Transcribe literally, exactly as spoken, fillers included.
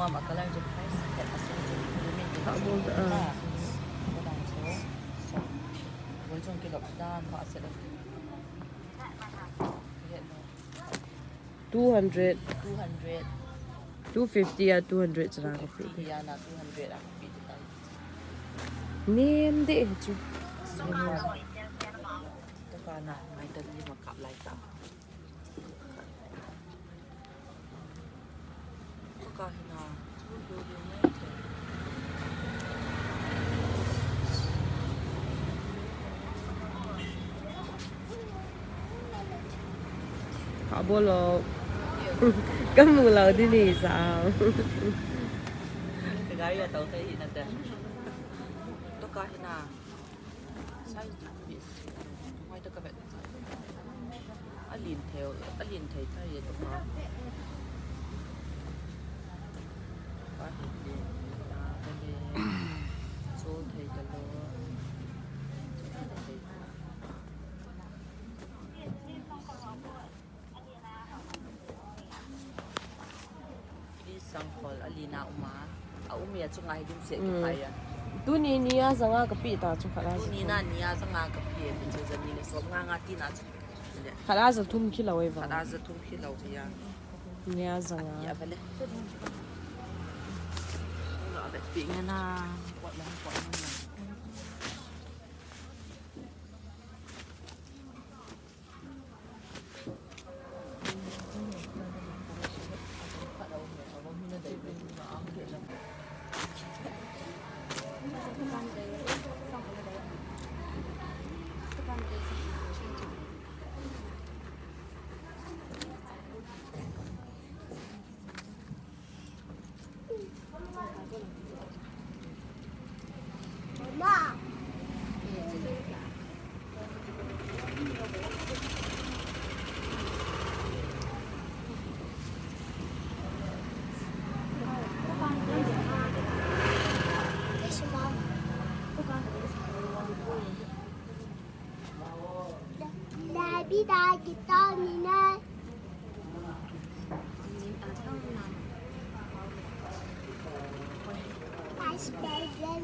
Ama color chu first set a sung chu blooming in. Kha bol ta, ah. Kha bol chu. So, bol chu kilop dan ba set a. Two hundred. Two hundred. Two fifty a two hundred chara ka pe. Two fifty a na two hundred a ka pe tai. Nem de chu. Toka na, mai ta ni ma kap lai ta. Toka hi na, chu liu liu mai te. Kha bol lo. Ka mu lo di ni sa. Ka gari a tau te hi na te. Toka hi na. Size big. Hoi ta ka vet. A lin thei, a lin thei ta ye toka. Ka hi lin ta ka le. So thei ta lo. Please, sang khol, a lina uma. A um ya chunga hi dim se ki phai ya. Tuni nia zanga ka pe ta chu khat a. Tuni na nia zanga ka pe, tu chu zani le som nga nga ti na chu. Khat a za thum khi lo e va. Khat a za thum khi lo ya. Nia zanga. Ya vale. Lo a vet pi nga na. Kwat lang kwat lang. Daddy, daddy, tao ni na. Ice cream.